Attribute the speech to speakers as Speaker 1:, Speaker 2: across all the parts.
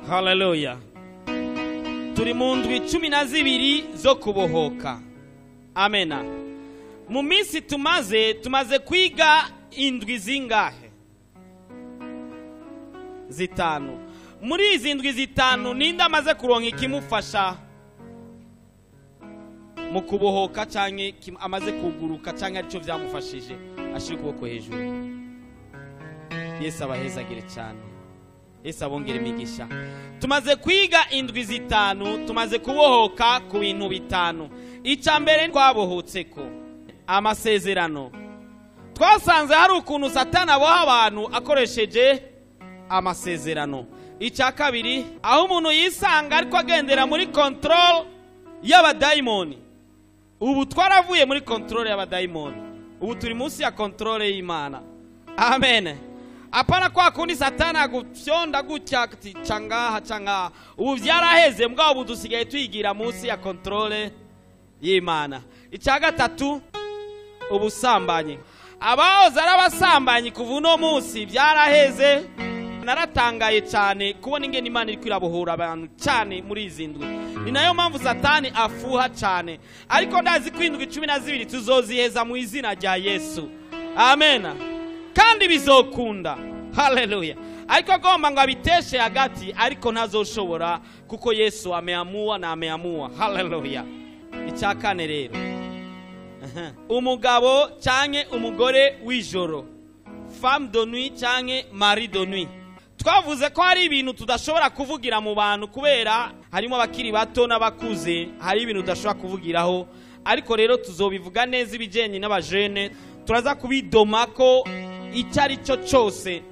Speaker 1: Haleluya. Turi mu ndwi 12 zo kubohoka. Amena. Mu minsi tumaze kwiga indwi zingahe? 5. Muri izi ndwi 5 ninde amaze kuronka ikimufasha mu kubohoka canke amaze kuguruka canke arico vyamufashije? Ashira ukuboko hejuru. Yesu abahezagire cyane. Yesu abongere imigisha. Tumaze kwiga indwi 5, tumaze kubohoka ku bintu 5. Icya mbere twabohotseko amasezerano. Twasanze hari ukuntu Satani aboha abantu akoresheje amasezerano. Icya kabiri, aho umuntu yisanga ariko agendera muri control y'abadayimoni. Ubu twaravuye muri control y'abadayimoni, ubu turi munsi ya control y'Imana. Amen. Apana kwa kundi Satani agufyonda gutya ati cangaha cangaha. Ubu vyaraheze, mbwa ubu dusigaye twigira munsi ya control y'Imana. Icya gatatu, ubusambanyi. Abahoze ari abasambanyi kuva uno munsi byaraheze. Naratangaye cyane kubona ingene Imana iri kwirabohora abantu cyane muri izi ndwi. Ni nayo mpamvu Satani afuha cyane, ariko ndazi ko indwi 12 tuzoziheza mu izina rya Yesu. Amen. Kandi bizokunda. Haleluya. Ariko agomba ngo abiteshe hagati, ariko ntazoshobora kuko Yesu ameamua na ameamua. Haleluya. Icya kane rero, umugabo canke umugore w'ijoro, femme de nuit canke mari de nuit. Twavuze ko hari ibintu tudashobora kuvugira mu bantu kubera harimo abakiri bato n'abakuze, hari ibintu tudashobora kuvugiraho, ariko rero tuzobivuga neza ibijenye n'abajene. Turaza kubidoma ko icyo ari cyo cyose,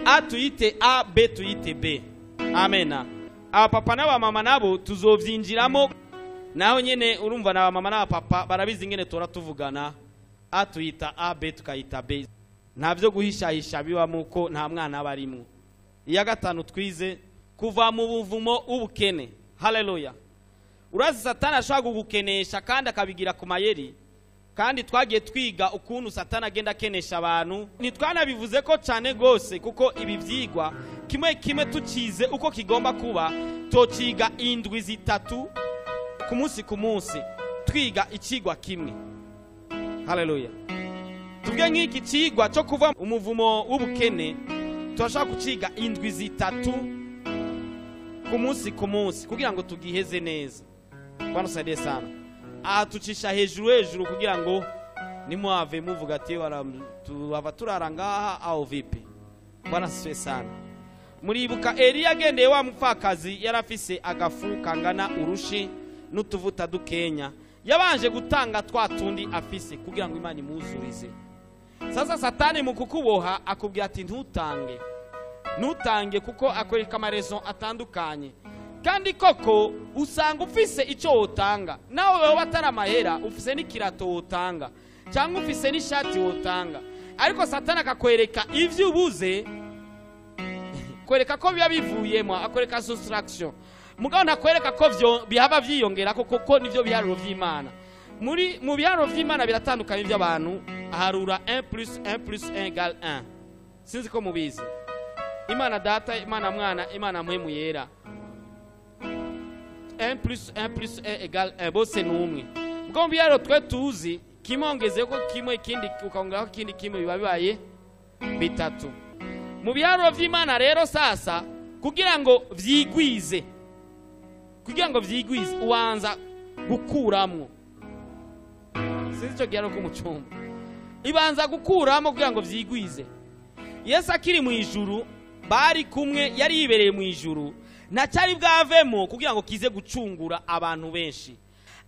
Speaker 1: A tuyite A, B tuyite B. Amena. Abapapa n'abamama nabo tuzovyinjiramo, naho nyene urumva n'abamama n'abapapa barabizi ingene tora tuvugana. A tuyita A, B tukayita B. Nta byo guhishahisha bibamo ko nta mwana aba arimwo. Iya gatanu twize kuva mu buvumo ubukene. Haleluya. Urazi Satani ashobora kugukenesha kandi akabigira ku mayeri. Kandi twagiye twiga ukuntu Satani agenda akenesha abantu. Ntitwanabivuze ko cyane gose kuko ibi vyigwa kimwe kimwe tucize uko kigomba kuba, tociga indwi 3 ku munsi ku munsi, twiga ikigwa kimwe. Haleluya. Tuvuge nk'iki cigwa cyo kuva umuvumo w'ubukene, turashaka kuciga indwi 3 ku munsi ku munsi kugira ngo tugiheze neza. Bwana usaidie sana. Aha tucisha hejuru hejuru kugira ngo nimuave muvuga ati tuhava turara ngaha au vipi. Bwana asifiwe sana. Muribuka Eliya agendeye wa mupfakazi yarafise agafu kangana urushi n'utuvuta dukenya. Yabanje gutanga twa tundi afise kugira ngo Imana imuzurize. Sasa Satani mu kukuboha akubwira ati ntutange. Ntutange kuko akwereka amarezo atandukanye. Kandi koko usanga ufise icyo wotanga, nawe wowe atari amahera, ufise n'ikirato wotanga cyangwa ufise n'ishati wotanga, ariko Satani akakwereka ivyo ubuze, kwereka ko biba bivuyemo, akwereka soustraction. Mugabo ntakwereka ko bihaba vyiyongera koko nivyo biharuro vy'Imana. Muri mu biharuro vy'Imana biratandukanye by'abantu, aharura 1 + 1 + 1 = 1. Sinzi ko mubizi. Imana Data, Imana Mwana, Imana Mpwemu Yera. 1 + 1 + 1 = 1, bose ni umwe. Mugabo biharuro twe tuzi, kimwe ongezeko kimwe ikindi ukongeraho ikindi kimwe biba bibaye 3. Mu biharuro vy'Imana rero sasa kugira ngo vyigwize, kugira ngo vyigwize ubanza gukuramwo. Sinzi ico giharo ko mucumba. Ibanza gukuramo kugira ngo vyigwize. Yesu akiri mu ijuru bari kumwe, yari yibereye mu ijuru, ntacyari bwavemo kugira ngo kize gucungura abantu benshi.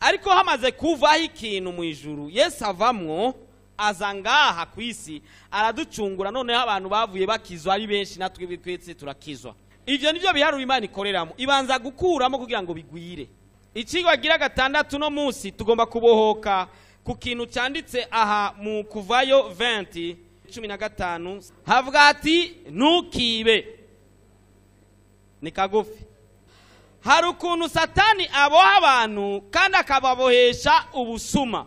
Speaker 1: Ariko hamaze kuvaho ikintu mu ijuru, Yesu avamwo aza ngaha ku isi araducungura. Noneho abantu bavuye bakizwa ari benshi, natwe twese turakizwa. Ivyo nivyo biharuro Imana ikoreramo, ibanza gukuramo kugira ngo bigwire. Ikigwa gira gatandatu no munsi tugomba kubohoka ku kintu cyanditse aha mu Kuvayo 20:15, havuga ati ntukibe. Ni kagufi. Hari ukuntu Satani aboha abantu kandi akababohesha ubusuma.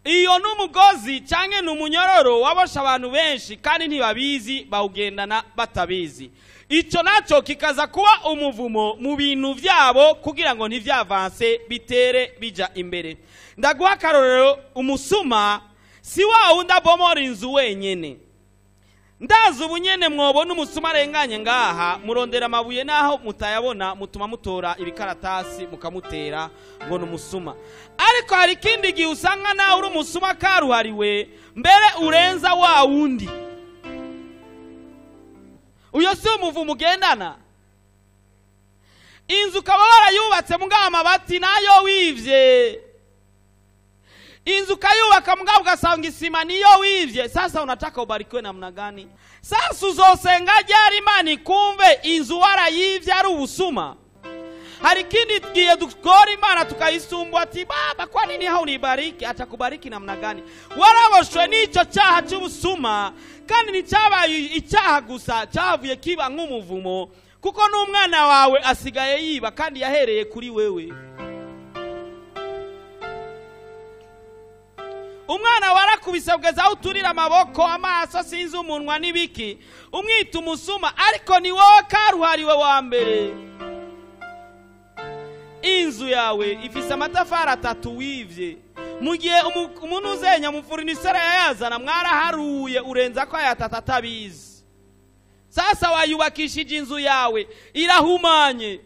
Speaker 1: Iyo n'umugozi cyangwa ni umunyororo wabosha abantu benshi kandi ntibabizi, bawugendana batabizi. Icyo nacyo kikaza kuba umuvumo mu bintu byabo kugira ngo ntivyavanse bitere bija imbere. Ndaguha akarorero, umusuma si wa wundi abomora inzu wenyene. Ndazi ubu nyene mwobona umusuma arenganye ngaha, murondera amabuye naho mutayabona, mutuma mutora ibikaratasi mukamutera ngo ni umusuma. Ariko hari ikindi gihe usanga nawe uri umusuma karuhariwe, mbere urenza wa wundi. Uyo si umuvumo ugendana. Inzu ukaba warayubatse mugabo amabati nayo wivye. Inzu ukayubaka mugabo ugasanga isima niyo wivye. Sasa unataka ubarikiwe namna gani? Sasa uzosenga ryari Imana ikumve inzu warayivye ari ubusuma? Hari ikindi gihe dukora Imana tukayisumbwa ati baba, kwa nini haunibariki? Atakubariki namna gani? Waraboshwe n'ico cyaha cy'ubusuma, kandi nticyabaye icyaha gusa, cyavuye kiba nk'umuvumo, kuko n'umwana wawe asigaye yiba kandi yahereye kuri wewe. Umwana warakubise kugeza aho uturira amaboko, amaso, sinzi umunwa n'ibiki, umwita umusuma, ariko ni wowe karuhariwe wa mbere. Inzu yawe ifise amatafari atatu wivye. Mu gihe umuntu uzenya mu furnisera yayazana, mwaraharuye urenza ko aya atatu atabizi. Sasa wayubakishije inzu yawe irahumanye,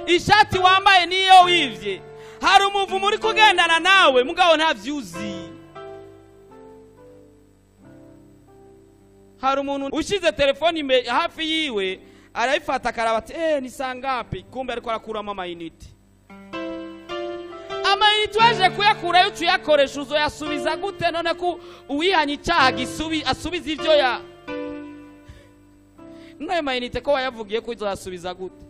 Speaker 1: ishati wambaye niyo wivye. Hari umuvumo uri kugendana nawe mugabo ntavyuzi. Hari umuntu ushize telefone imbere hafi yiwe, arayifata akaraba ati ni sangapi, kumbe ariko arakuramo amayinite. Amayinite waje kuyakurayo ucuyakoresha, uzoyasubiza gute? None ko uwihanye icyaha asubiza ivyo ya nayo mayinite ko wayavugiye ko uzoyasubiza gute?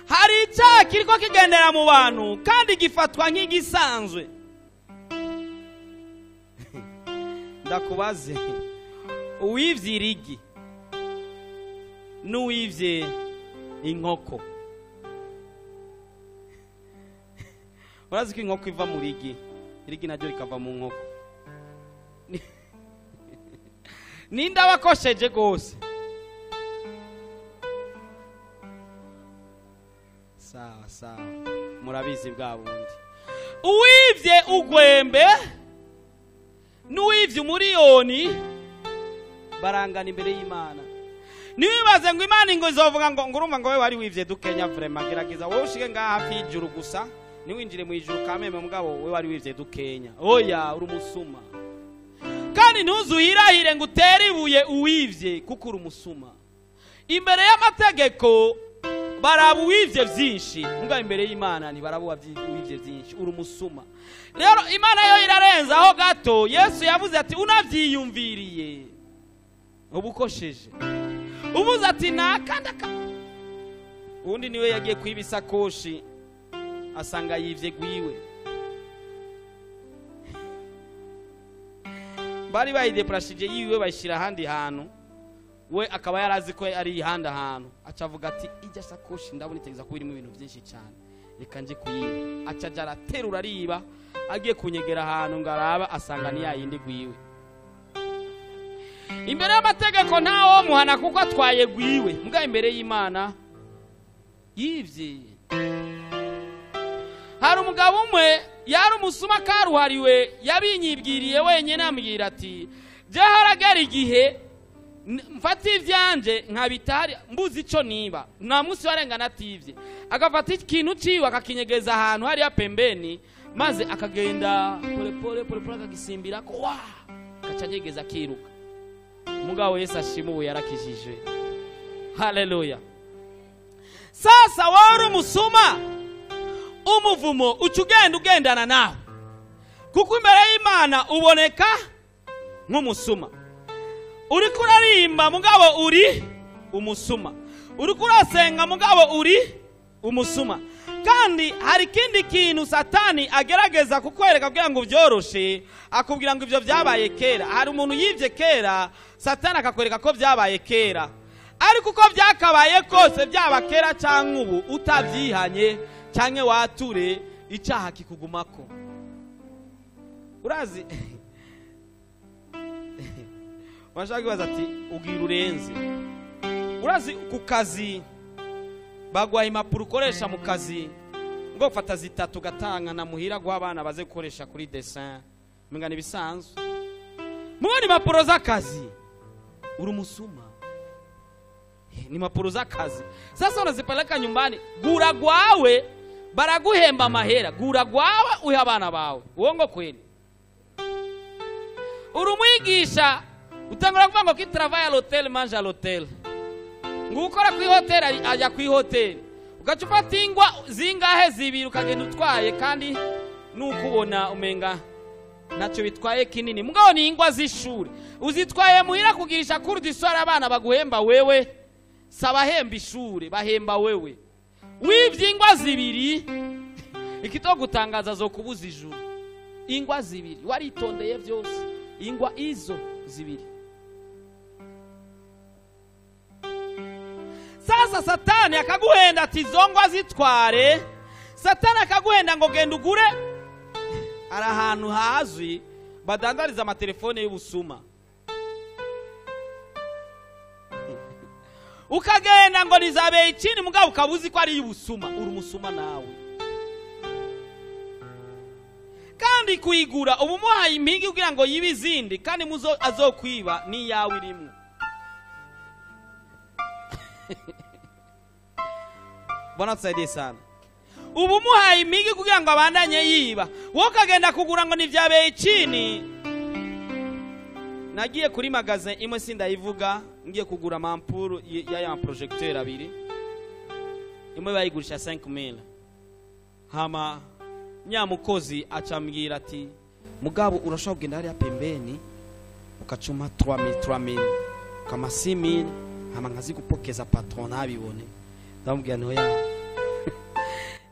Speaker 1: Hari icyaha kiriko kigendera mu bantu kandi gifatwa nk'igisanzwe. Ndakubaze, uwivye irigi n'uwivye inkoko, urazi ko inkoko iva mu rigi, irigi naryo rikava mu nkoko. Ninde abakosheje gose? Sawa sawa, murabizi bwa bundi. Uwivye ugwembe n'uwivye umuriyoni barangana imbere y'Imana. Niwibaze ngo Imana ngo izovuga ngo ngurumva ngo wewe wari wivye dukenya, vraiment gerageza wowe ushike ngaha hafi y'ijuru gusa, niwinjire mu ijuru kameme, mugabo wewe wari wivye dukenya. Oya, uri umusuma. Kandi ntuzuhirahire ngo utere ibuye uwivye, kuko uri umusuma. Imbere y'amategeko baraba uwivye vyinshi, mugabo imbere y'Imana ntibaraba uwivye vyinshi, uri umusuma. Rero Imana yo irarenza aho gato. Yesu yavuze ati unavyiyumviriye ubukosheje. Ubuze ati nakanda. Undi niwe yagiye kwiba isakoshi asanga yivye gwiwe. Bari bayideprashije yiwe bayishira ahandi hantu, we akaba yarazi ko ari ihanda hantu, acavuga ati ijya sakoshi ndabona itegeza kuba irimo ibintu byinshi cyane, reka nje kuyiba. Acaja araterura ariba, agiye kunyegera ahantu ngo araba, asanga ni yayindi gwiwe. Imbere y'amategeko ntawo muhana kuko atwaye gwiwe, mbwa imbere y'Imana yivye. Hari umugabo umwe yari umusuma karuhariwe, yabinyibwiriye wenyine, ambwira ati je haragera igihe mfata ivyanje nkabitari mbuzi ico niba nta munsi warengana ativye. Agafata ikintu ciwe akakinyegeza ahantu hariya pembeni, maze akagenda pole pole pole pole akagisimbira ko wa akaca anyegeza akiruka. Mugabo Yesu ashima ubu yarakijijwe. Haleluya. Sasa wari umusuma, umuvumo uca ugenda ugendana nawe, kuko imbere y'Imana uboneka nk'umusuma. Uriko urarimba mugabo uri umusuma, uriko urasenga mugabo uri umusuma. Kandi hari ikindi kintu Satani agerageza kukwereka kugira ngo byoroshe, akubwira ngo ivyo byabaye kera. Hari umuntu yivye kera, Satani akakwereka ko byabaye kera. Ariko uko byakabaye kose, byaba kera cyangwa ubu, utabyihanye cyangwa wature, icyaha kikugumako. Urazi washaka kwibaza ati ubwira urenze. Urazi ku kazi baguha impapuro ukoresha mu kazi, ngo ufata zitatu ugatanga na muhira guha abana baze gukoresha kuri dessin, mungana ibisanzwe. Mubona impapuro z'akazi, uri umusuma. Ni impapuro z'akazi. Sasa unazipeleka nyumbani, gura gwawe, baraguhemba amahera, gura gwawe uhe abana bawe. Uongo kweli? Uri umwigisha, utangura kuvuga ngo qui travaille à l'hôtel mange à l'hôtel, ngo ukora ku ihoteli ajya ku ihoteli. Ugaca ufata ingwa zingahe? Zibiri, ukagenda utwaye, kandi nukubona umenga ntacyo bitwaye kinini, mugabo ni ingwa z'ishuri uzitwaye muhira kugirisha cours du soir abana baguhemba wewe. Sabahemba ishure, bahemba wewe. Wivye ingwa zibiri, ikitogutangaza zo kubuza ijuru. Ingwa zibiri, waritondeye byose, ingwa izo zibiri. Sasa Satani akaguhenda ati izo ngwa zitware. Satani akaguhenda ngo genda ugure. Ari ahantu hazwi badandariza amatelefone y'ubusuma, ukagenda ngo nizabeye ikindi, mugabo ukaba uzi ko ari iy'ubusuma. Uri umusuma nawe. Kandi kuyigura uba umuhaye impigi kugira ngo yibe izindi, kandi muzo azokwiba n'iyawe irimo. Bwana tusaidie sana. Ubu umuhaye impigi kugira ngo abandanye yiba, wowe ukagenda kugura ngo ntibyabeye ikini. Nagiye kuri magasin imwe, sindayivuga, ngiye kugura amampuru y'aya projecteur abiri. Imwe bayigurisha 5000. Hama nyamukozi acambwira ati mugabo urashobora kugenda hariya pembeni ukacuma 3000 3000 kama 6000, hama nkazigupokeza patron ntabibone. Ndamubwira nti oya,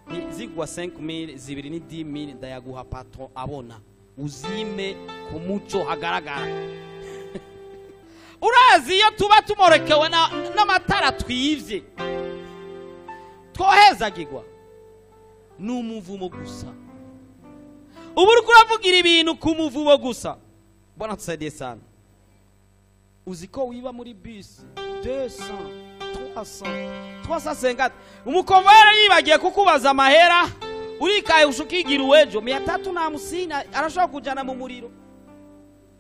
Speaker 1: ni zigwa 5000 zibiri ni 10000, ndayaguha patron abona, uzime ku muco hagaragara. Urazi iyo tuba tumorekewe n'amatara twivye twohezagirwa? Ni umuvumo gusa. Ubu uriko uravugira ibintu ku muvumo gusa. Bwana tusaidie sana. Uzi ko wiba muri bisi 200, 300, 350, umukonvoyere yibagiye kukubaza amahera, urikaye ushukigira uwejo 350, arashobora kujana mu muriro.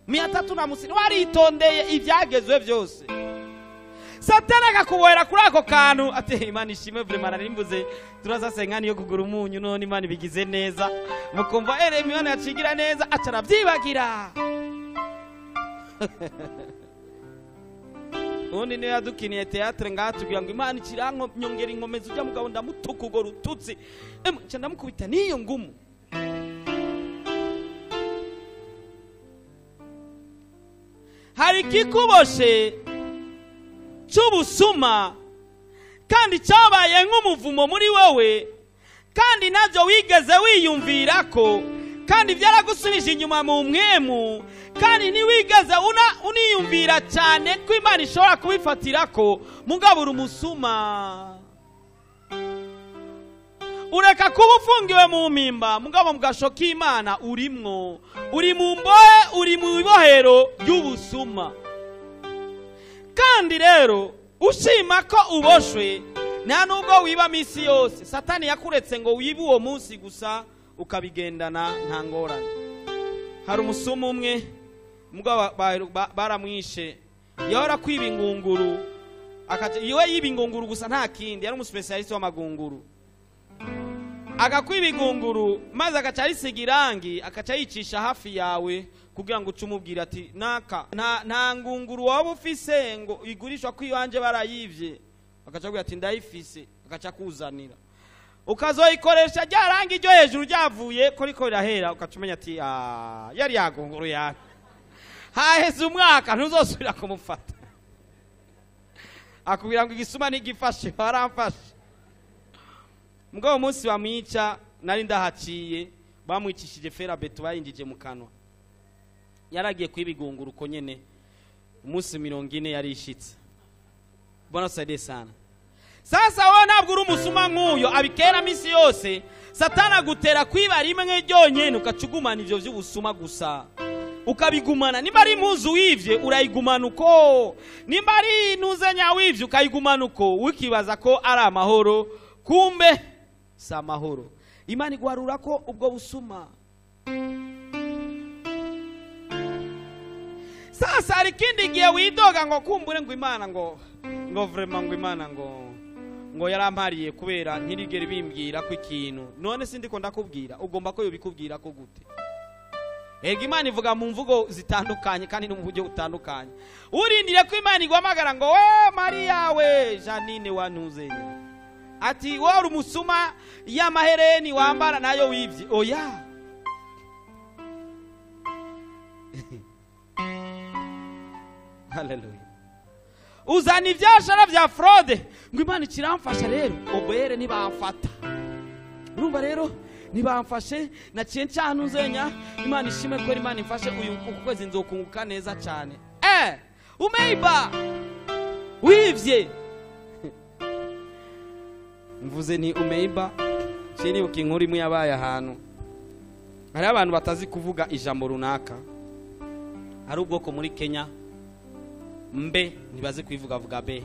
Speaker 1: 350, waritondeye ibyagezwe byose, Satani akakubohera kuri ako kantu ati Imana ishimwe, vraiment nari mvuze turazasenga yo kugura umunyu, none Imana ibigize neza. Mukumva ere Imana yacigira neza, aca arabyibagira. Ubundi niyo yadukiniye théâtre ngaha tubwira ngo Imana ikiranko nyongera inkomezi, ujya mugabo ndamutuka urwo rututsi, nca ndamukubita n'iyo ngumu. Hari ikikuboshe cy'ubusuma, kandi cyabaye nk'umuvumo muri wowe, kandi nabyo wigeze wiyumvira ko, kandi byaragusubije inyuma mu mwemu, kandi ntiwigeze uniyumvira cyane ko Imana ishobora kubifatira ko. Mugabo uri umusuma. Ureka kuba ufungiwe mu mpimba, mugabo mu gasho k'Imana urimwo, uri mu mbohe, uri mu ibohero ry'ubusuma. Kandi rero ushima ko uboshwe, nta nubwo wiba minsi yose. Satani yakuretse ngo wibe uwo munsi gusa, ukabigendana nta ngorane. Hari umusuma umwe, mugabo baramwishe, yahora kwiba ingunguru, iwe yiba ingunguru gusa nta kindi, yari umuspecialiste w'amagunguru. Agakwiba igunguru maze agaca arisiga irangi, agaca yicisha hafi yawe kugira ngo uce umubwira ati naka nta ngunguru waba ufise ngo igurishwa ko iwanje barayivye, agaca akubwira ati ndayifise, agaca akuzanira, ukazoyikoresha rya rangi ryo hejuru ryavuye ko riko rirahera, ugaca umenya ati yari yagunguru yawe. Haheze umwaka ntuzosubira kumufata, akubwira ngo igisuma ntigifashe, baramfashe. Mugabo umunsi bamwica nari ndahaciye, bamwicishije fer à béton bayinjije mu kanwa, yaragiye kwiba igunguru uko nyene. Umunsi 40 yarishitse. Bwana tusaidie sana. Sasa wowe ntabwo uri umusuma nk'uyo abikera minsi yose. Satana agutera kwiba rimwe ryonyene, ukacugumana ivyo vy'ubusuma gusa, ukabigumana. Nimba ari impuzu wivye urayigumana uko, nimba ari intuzenya wivye ukayigumana uko, wikibaza ko ari amahoro, kumbe si amahoro. Imana iguharura ko ubwo busuma. Sasa hari ikindi gihe widoga ngo kumbure ngo Imana ngo vraiment ngo Imana ngo yarampariye kubera ntirigere bimbwira ko ikintu. None sindiko ndakubwira, ugomba ko yobikubwira ko gute? Ega Imana ivuga mu mvugo zitandukanye kandi no mu buryo butandukanye. Urindire ko Imana iguhamagara ngo we Maria, we Janine wantuzenye, ati wowe uri umusuma y'amahereni wambara nayo wivye. Oya. Haleluya. Uzana ivyashara vya fraude ngo Imana ikiramfasha rero, obere ntibamfata. Urumva rero ntibamfashe, naciye ncanuzenya. Imana ishime ko Imana imfashe uyu kwezi nzokunguka neza cyane. Umeiba wivye. Mvuze ni umeiba, nibuka inkuru imwe yabaye ahantu. Hari abantu batazi kuvuga ijambo runaka. Hari ubwoko muri Kenya mbe ntibazi kuivuga, vuga be.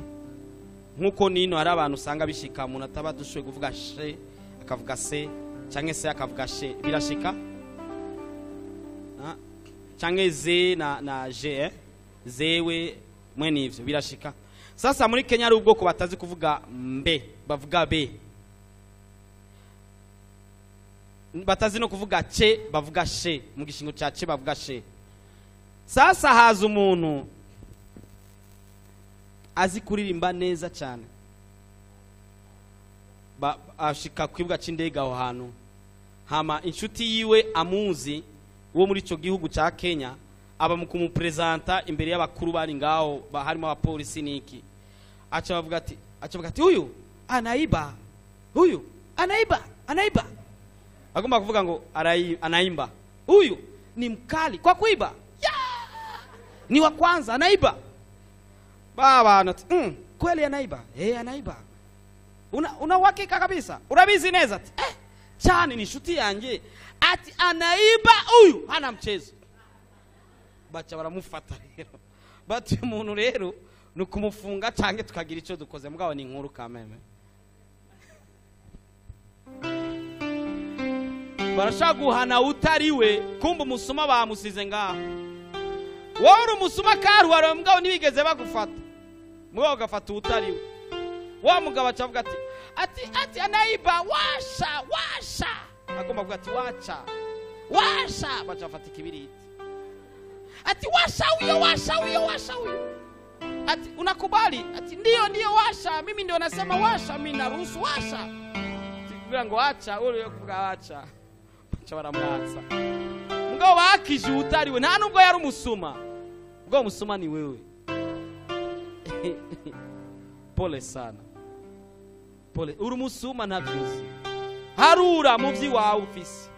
Speaker 1: Nkuko nino hari abantu usanga bishika umuntu ataba dushoboye kuvuga she akavuga se, canke se akavuga she, birashika canke ze na je, zewe mwe nivyo birashika. Sasa muri Kenya hari ubwoko batazi kuvuga mbe, bavuga be. Batazi no kuvuga che, bavuga she. Mu gishingo cha che bavuga she. Sasa haza umuntu azi kuririmba neza cyane, ashika kwibuga c'indege aho hantu. Hama inshuti yiwe amuzi wo muri ico gihugu ca Kenya aba mu kumupresenta imbere y'abakuru bari ngaho, harimo abapolisi niki. Aca bavuga ati huyu anaiba, huyu anaiba, anaiba. Agomba kuvuga ngo anaimba. Huyu ni mkali kwa kuiba. Yeah! Ni wa kwanza anaiba. Baba anati, kweli anaiba? Anaiba. Una uhakika kabisa? Urabizi neza ati, chani ni shuti yanje. Ati anaiba huyu, hana mchezo. Bacha baramufata rero. Bati umuntu rero nukumufunga canke tukagira ico dukoze, mugabo ni inkuru kameme. Barashaka guhana utariwe, kumba umusuma bamusize ngaho. Wowe uri umusuma karuhariwe, mugabo ntibigeze bagufata. Mugabo ugafata utariwe. Wa mugabo acavuga ati anaiba, washa washa. Agomba kuvuga ati wacha washa, baca bafata ikibiriti. Ati washa huyo, washa huyo, washa huyo. Ati unakubali? Ati ndio washa, mimi ndio nasema washa, mimi naruhusu washa. Kugira ngo acha, uri kuvuga acha. Baca baramwatsa. Mugabo bakije utariwe, nta nubwo yari umusuma. Mugabo umusuma ni wewe. Pole sana. Pole. Uri umusuma ntavyuzi. Harura mu vyiwawe ufise.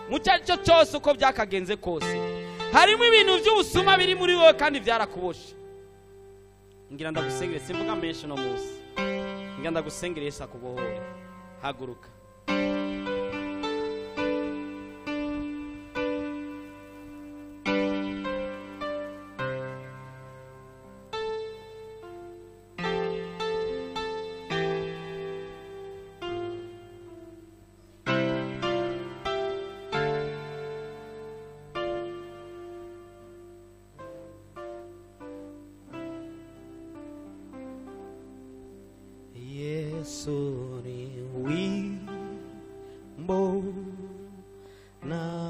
Speaker 1: Mu cyo cyose uko byakagenze kose. Harimo ibintu by'ubusuma biri muri wowe kandi byarakuboshe. Ngira ndagusengere, simvuga menshi no munsi. Ngira ndagusengere Yesu akubohore. Haguruka. Yesu ni wimbo na